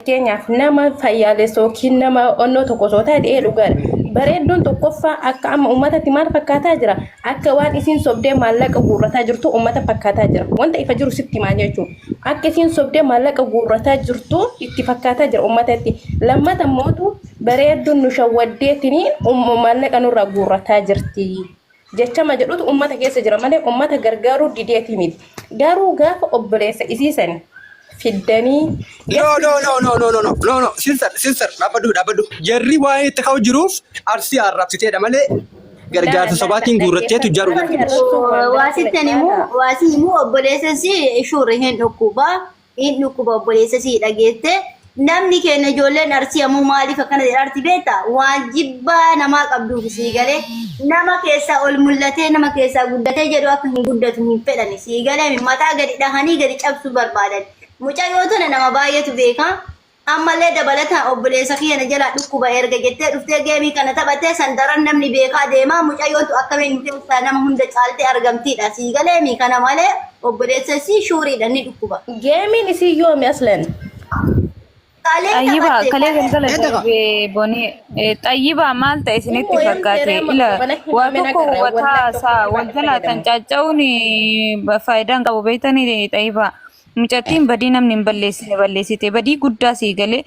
Fakkeenyaaf nama fayyaalessa yookiin nama onnoo tokko osoo taate ee dhugaadha. Bareedduun tokkoffaa akka amma uummatatti maal fakkaataa jira? Akka waan isiin sobdee maallaqa guurrataa jirtu uummata fakkaataa jira. Wanta ifa jiru sitti himaa jechuudha. Akka isiin sobdee maallaqa guurrataa jirtu itti fakkaataa jira uummatatti. Lammata mootu bareedduun nu shawwaddeetini maallaqa nurraa guurrataa jirti. Jechama jedhutu ummata keessa jira malee ummata gargaaruu dideetii miti. Garuu gaafa obboleessa isii sani fiddanii No, no, no, no, no, no, no, no, no, sister, sister, dhaabbadhu, dhaabbadhu. Jarri waa'ee itti ka'u jiruuf Arsii arrabsiteedha malee gargaarsa sobaatiin guurrattee tujjaaruu Arsii danda'u. arrabsuu waan biraa Waasittan immoo caalaa. waasii immoo obboleessa si shuurri hin dhukkuba hin dhukkuba obboleessa sii dhageette namni keenya ijoolleen Arsii ammoo maaliif akkana jedhaarti beekta waan jibbaa namaa qabduuf sii galee nama keessaa ol mul'atee nama keessaa guddatee jedhu akka hin guddatu hin fedhani sii galee mataa gadi dhahanii gadi cabsuu barbaadan mucayyoo tana nama baay'eetu beeka. Ammallee dabalataan obboleessa kiyya na jalaa dhukkuba erga jettee dhuftee geemii kana taphattee san daran namni beekaa deemaa mucayyoon tun akkamiin nu keessaa nama hunda caaltee argamtiidha sii galeemi kana malee obboleessa isii shuuriidha ni dhukkuba. Geemiin isii yoomi aslan? Kalee Xayyibaa taphatte kalee kalee. galgala Eedda ka. darbee bonii xayyibaa maal ta'e isinitti Immoo yoom fakkaate seeree amma ila qabana waa himameen tokko agarra hubataa wallahi isaa tokko wal irraa jalaa tan fayyadamu. cacca'uun faayidaa hin qabu beektanii xayyibaa. Mucattiin badii namni hin balleessine balleessite badii guddaa sii galee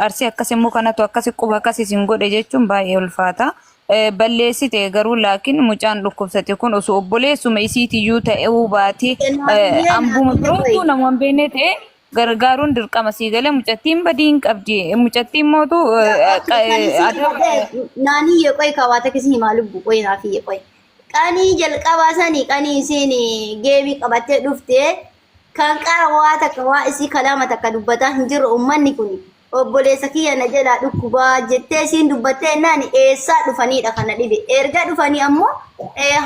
Arsii akkas immoo kanatu akkasi quba akkas isin godhe jechuun baay'ee ulfaata. Balleessite garuu laakiin mucaan dhukkubsate kun osoo obboleessuma isiitiyyuu ta'uu baatee Naafiyee ambuma naafiyee biroottuu qoyi. nama hin beekne ta'e gargaaruun dirqama sii galee mucattiin badii hin qabdi. Mucattiin mootu Okay, kan isin adaba himatee naaniyyee qoyi kawaata kisi himaa lubbu qoyi naafiyee qoyi. Qanii jalqabaa sani qanii isiin geemii qabattee dhufte kan qara waa takka waa isii kalaama takka dubbataa hin jirre ummanni kun obboleessa kiyya na jalaa dhukkubaa jettee isiin dubbattee jennaan eessaa dhufaniidha kana dhibe erga dhufanii ammoo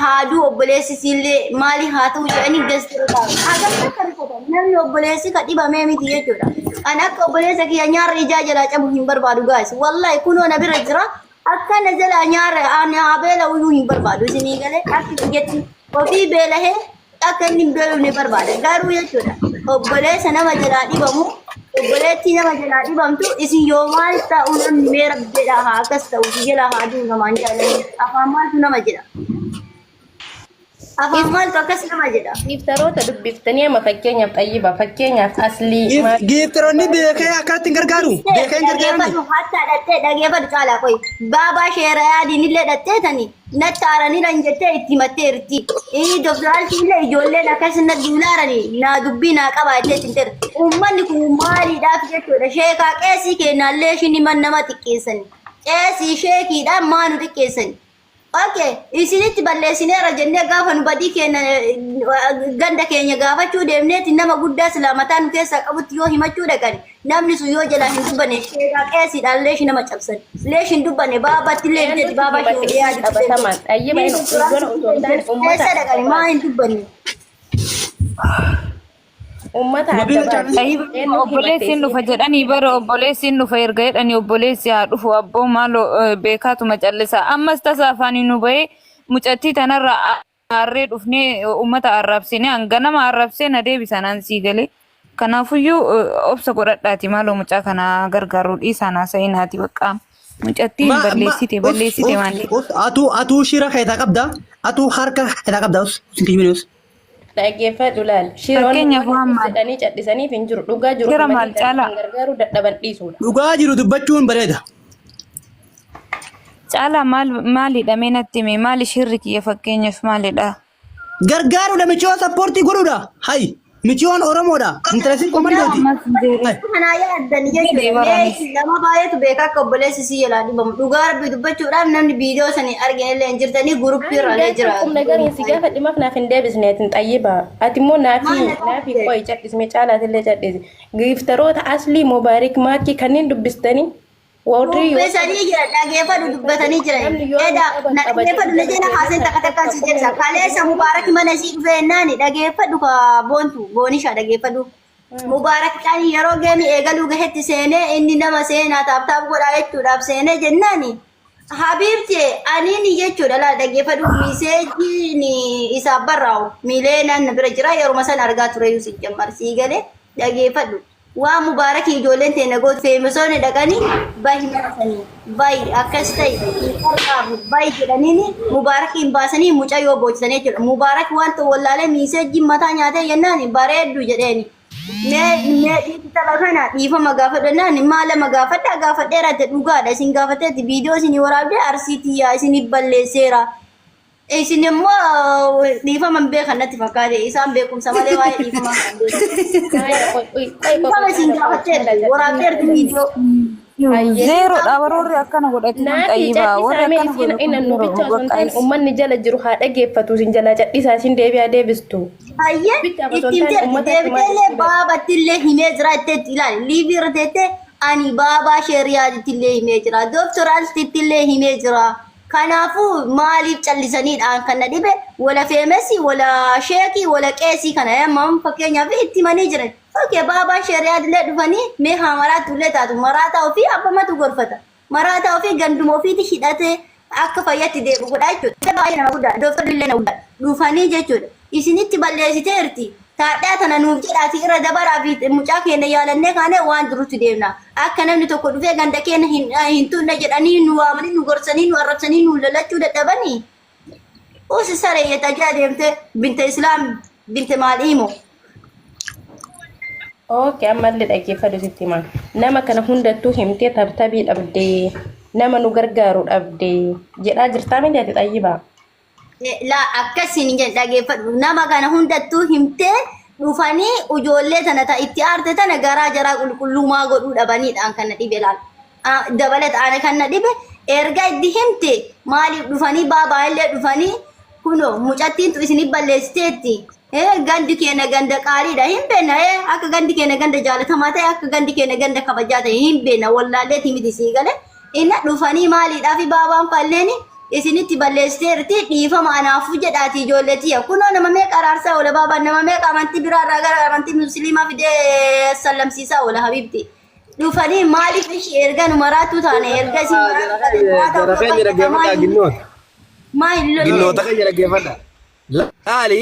haaduu obboleessi isiillee maali haa ta'u jedhanii gastira taa'u hagam takka rifatan namni obboleessi ka dhibamee miti jechuudha kan akka obboleessa kiyya nyaarri ijaa jalaa cabu hin barbaadu gaas wallahi kunoo na bira jira Akka na jalaa nyaara ani haa beela'u iyyuu hin barbaadu isinii galee akka kiyyatti ofii beelahee akka inni hin beelofne barbaada garuu jechuudha obboleessa nama jalaa dhibamu obboleettii nama jalaa dhibamtu isin yoo maal ta'u namni mee rabbi jedhaa haa akkas ta'u si jalaa haa du'u namaan jaalladhu afaan maaltu nama jedha. Afaan maaltu akkas nama jedha. Giiftaroota dubbiftanii amma fakkeenyaaf xayyiba fakkeenyaaf aslii maal Giiftaroonni beekee akkanatti hin gargaaru. Beekee hin gargaarani. Dhageeffadhu hatta dhattee dhageeffadhu caalaa qoyi. Baabaa sheera yaadiin illee dhattee tani natti aaranii lan jettee itti himatteerti. Inni doktoraalti illee ijoolleen akkas na duulaarani naa dubbii naa qabaa jettee itti himteerti. Uummanni kun maaliidhaaf jechuudha. Sheekaa qeesii kennaallee ishiin himan nama xiqqeessani. Qeesii sheekiidhaan maa nu xiqqeessani. Okay, isinitti balleessineera jennee gaafa nu badii keenya ganda keenya gaafachuu deemneeti nama guddaa silaa mataa nu keessaa qabutti yoo himachuu dhaqan namni sun yoo jalaa hin dubbanne sheekaa qeesiidhaan leeshi nama cabsan leeshi hin dubbanne baabatti illee hin Eenyutu baabaa himate sheekaa isii qabatamaan xayyiba inni hoggana osoo hin taane ummata eessa dhaqan maa hin dubbanne. Ummata Wabii adda baasi. Tayyib Eenyu himatte obboleessi hin dhufa isiin? jedhanii bara obboleessi hin dhufa erga jedhanii obboleessi haa dhufu abboo maaloo beekaatuma callisa. Ammas tasa afaanii nu bahee mucattii tanarra aarree dhufnee uummata arrabsine hanga nama arrabsee na deebisan an sii galee. Kanaafuyyuu obsa godhadhaati maaloo mucaa kana gargaaruu dhiisaan haasa'inaati baqqaa. Mucattiin Ma ma balleessite us balleessite us waan us atuu atuu shira keessaa qabda atuu harka keessaa qabda us sin kijibine us. Dhaggeeffadhu laal. Shiroonni Fakkeenyaaf waan waan akkas maal jedhanii cadhisaniif hin jiru. Dhugaa jiru shira himanii maal kan caalaa kan gargaaruu dadhaban dhiisuudha. Dhugaa jiru dubbachuun bareeda. Caalaa maal maalidha mee natti himi maali shirri kiyya fakkeenyaaf maalidha? Gargaaruudha michoo sappoortii godhuudha. Hay michoon Oromoodha. Intaresiin komandooti. Ammas hin jeere. Hay. Kanaa yaaddan Jedhee jechuudha. baraanis. Mee nama baay'eetu beeka akka obboleessi sii jalaa dhibamu. Dhugaa rabbii dubbachuudhaaf namni viidiyoo sanii argine illee hin jirtanii guruppii Ani irra illee gaaffii jira. qubna gariin si gaafadhe maaf naaf hin deebisne atin xayyiba. Ati immoo Maal naafii na naafii gaafatte? qo'i cadhisme caalaatillee cadhisi. Giiftaroota aslii mubaarik maakii kanneen dubbistanii warri yoo Dubbisanii jiran dhageeffadhu dubbatanii jiran. namni yoo Eda qaba na qaba dhageeffadhu na jala haaseen takka takkaan si jedhisa. Kaleessa Mubaarak mana isii dhufee jennaani dhageeffadhu ka boontu boonisha dhageeffadhu. Mubaarak qani yeroo geemi eegaluu gahetti seenee inni nama seenaa taap taap godhaa jechuudhaaf seenee jennaani. Habiibti aniin jechuudha laa dhageeffadhu miseejiin isaaf barraa'u miileenaan na bira jira yeruma san argaa ture Yusuf Jammar sii galee dhageeffadhu. Waan mubaarakii ijoolleen teenya gootu feemisoonni dhaqanii bahi mana sanii bahi akkas ta'i hin qarqaarru bahi jedhaniini mubaarakiin baasanii mucayyoo boochisanii jechuudha. Mubaarak waan ta'u wallaalee miiseejjiin mataa nyaatee jennaan bareeddu jedheeni. Mee mee dhiisi tapha kana dhiifama gaafadhu jennaan maalama gaafadhaa gaafadheera jette dhugaadha isin gaafateetti viidiyoo isinii waraabdee arsii tiyyaa isiniif balleesseera. Isin immoo dhiifama hin beekan natti fakkaate. Isaan beekumsa malee waa'ee dhiifamaa kan beekan. Dhiifama isin gaafatteerti. Waraabdeerti viidiyoo. Zeeroodha warri akkana godhatu kun Naafi xayyibaa warri cadhisaa mee akkana isin godhatu inna kun nu zeeroo bicha osoo hin taane bakka uummanni jala jiru haa dhageeffatu isin jalaa cadhisaa isin deebi'aa deebistu. Hayyee Bicha osoo ittiin hin taane teetti uummata himaa deebiteellee jechuudha. baabattillee himee jira jetteetti ilaali. Liivii irra teettee ani baabaa sheeriyaatittillee himee jira. Dooktor Altittillee himee jira. Kanaafuu maaliif callisaniidhaan kan na dhibe wala feemesii wala sheekii wala qeesii kana amma fakkeenyaaf itti himanii jiran. Okay baabaan sheeriyaadillee dhufanii mee haa maraattu illee taatu maraataa ofii abbamatu gorfata. Maraataa ofii ganduma ofiiti hidhatee akka fayyatti deebi'u godha jechuudha. Baay'ee nama guddaa dooktarri illee nama guddaa dhufanii jechuudha. Isinitti balleessiteerti. Taadhaa tana nuuf jedhaatii irra dabaraa fi mucaa keenya yaalannee kaanee waan jirutti deemna. Akka namni tokko dhufee ganda keenya hin hin tunne jedhanii nu waamanii nu gorsanii nu arrabsanii nu lalachuu dadhabanii. Usi saree yetajaa deemte binte islaam binte maal himu. Okay, ammallee dhaggeeffadhu sitti hima. Nama kana hundattuu himtee tabtabii dhabdee nama nu gargaaru dhabdee jedhaa jirtaa miti ati xayyibaa. Laa akkasiin hin jedhe dhageeffadhu. Nama kana hundattuu himtee dhufanii ijoollee tana ta itti aarte tana garaa jaraa qulqullummaa godhuu dhabaniidhaan kan na dhibe laal. Dabalata ana kan na dhibe erga itti himte maaliif dhufanii baabaa illee dhufanii kunoo mucattiin tu isinif balleessiteetti. Gandi keenya ganda qaaliidha hin beekna akka gandi keenya ganda jaalatamaa ta'e akka gandi keenya ganda kabajaa ta'e hin beekna wallaalleetii miti sii galee. Inna dhufanii maaliidhaafi baabaan falleeni isinitti balleessiteerti dhiifama anaafuu jedhaati ijoollee tiyya kunoo nama meeqa araarsaa oola baabaan nama meeqa amantii biraarraa gara amantii musliimaa fidee sallamsiisaa oola habiibti dhufanii maaliif ishii erga nu maraattuu taane erga isin maraattuu taate maraataa Jara ofii keenya dhaggeeffadhaa ginnoota. maa hin lolle Ginnoota keenya dhaggeeffadhaa. Laali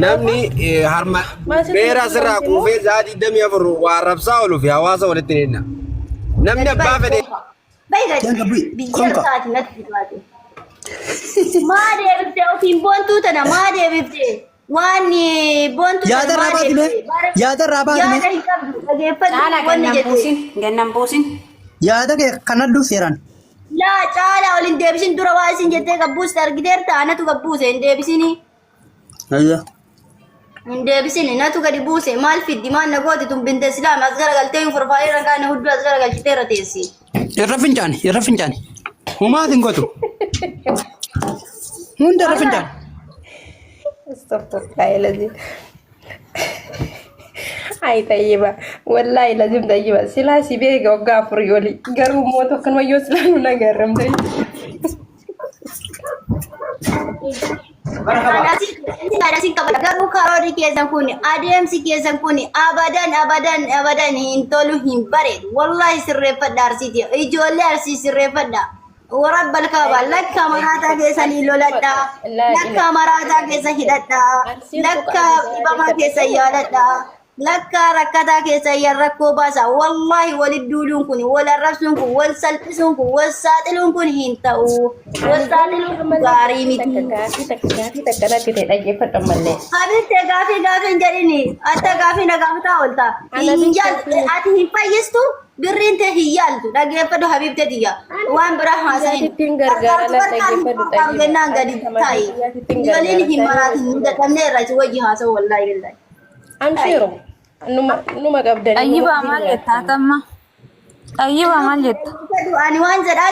namni harma beera asirraa quufee sa'a 24 waa arrabsaa ooluu fi hawaasa walitti ni hidha. Namni abbaa fedhe Bayi gadi. Janga bu'i. Biyya Konka. isaati natti baate. Maa deebiftee ofiin boontuu tana maa deebiftee waan boontuu Yaada tana irraa maa baati mee? deebiftee Bara- Yaada irraa baati mee? Yaada hin qabdu dhageeffadhu Caalaa wanni gannan jette. buusin gannan buusin. Yaada kee kanadhu seeraan. Laa caalaa ol hin deebisin dura waa isin jettee gabbuuste argiteerta anatu gabbuuse hin deebisini. Ayya. Hin deebisini natu gadi buuse maal fiddi maal na gooti tun binte islaam as garagaltee hin forfaalee rangaa hudduu as garagalchiteerra teessi. Irra fincaani, irra fincaani. Humaas hin gotu. Hunda irra fincaani. Astagfirullah lazim. Ay tayyiba. Wallahi lazim tayyiba. Silaa si beeka waggaa afurii oli. Garuu immoo tokko yoo silaa nu nagarramte. Asiin qaba. Garuu karoorri keessan kun adeemsi keessan kun abadan abadan abadan hin tolu hin bareedu. Wallahi sirreeffadha arsiiti. Ijoollee arsii sirreeffadha. Warabbal kaaba lakka maraataa keessanii loladha. Lakka maraataa keessa hidhadha. Lakka dhibamaa keessa yaaladha. Lakka rakkataa keessa yan rakkoo baasa. Wallahi walit duuluun kun, wal arrabsuun kun, wal salphisuun kun, wal saaxiluun kun hin ta'u. Wal saaxiluun kun gaarii miti. Gaafii takka gaafii takka natti ta'e dhaggeeffadhu ammallee. Habibte gaafii gaafii hin jedhini. Atta gaafii na gaafataa oolta. Hin yaaltu. Ati hin fayyistu birriin tee hin yaaltu. Dhaggeeffadhu habibte tiyya. Waan biraa haasahin. Ittiin gargaara Gargaartu gargaar hin dhaggeeffadhu gargaaru jennaan gadi taa'i. Waliin hin maraatin nu dadhabnee irra si wajji haasa'u wallaahi billahi. Amshiiru numa numa qabdanii. Xayyibaa maal jetta hatamma? Xayyibaa maal jetta? Ani waan jedhaa